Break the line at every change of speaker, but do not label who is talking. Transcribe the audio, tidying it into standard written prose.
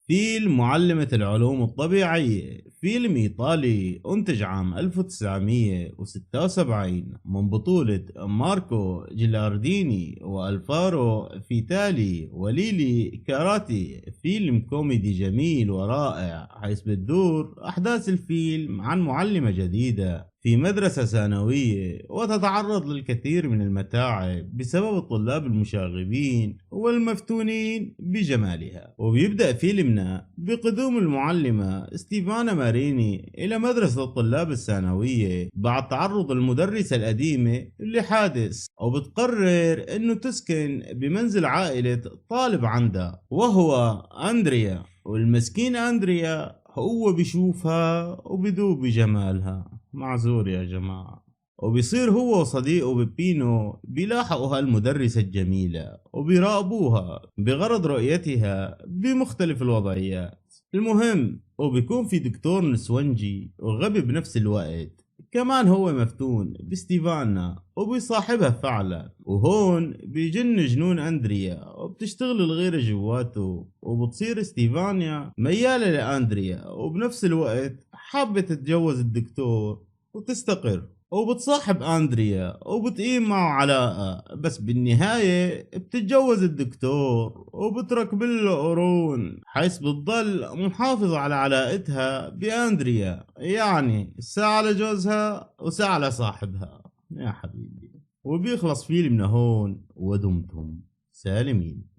فيلم معلمة العلوم الطبيعية، فيلم إيطالي أنتج عام 1976 من بطولة ماركو جيلارديني وألفارو فيتالي وليلي كاراتي. فيلم كوميدي جميل ورائع، حيث بتدور أحداث الفيلم عن معلمة جديدة في مدرسة ثانوية وتتعرض للكثير من المتاعب بسبب الطلاب المشاغبين والمفتونين بجمالها. وبيبدأ فيلمنا بقدوم المعلمة ستيفانا ماريني إلى مدرسة الطلاب الثانوية بعد تعرض المدرسة القديمة لحادث، وبتقرر إنه تسكن بمنزل عائلة طالب عندها وهو أندريا. والمسكين أندريا هو بيشوفها وبدوب بجمالها، معذور يا جماعة. وبيصير هو وصديقه بيبينو بيلاحقوا هالمدرسة الجميلة وبيراقبوها بغرض رؤيتها بمختلف الوضعيات. المهم وبيكون في دكتور نسونجي وغبي بنفس الوقت، كمان هو مفتون بستيفانا وبيصاحبها فعلا. وهون بيجن جنون أندريا وبتشتغل الغيرة جواته، وبتصير ستيفانيا ميالة لأندريا وبنفس الوقت حابة تتجوز الدكتور وتستقر، وبتصاحب أندريا وبتقيم معه علاقة، بس بالنهاية بتتجوز الدكتور وبتركب له قرون، حيث بتضل محافظة على علاقتها بأندريا، يعني ساعة لجوزها وساعة لصاحبها يا حبيبي. وبيخلص فيلمنا هون، ودمتم سالمين.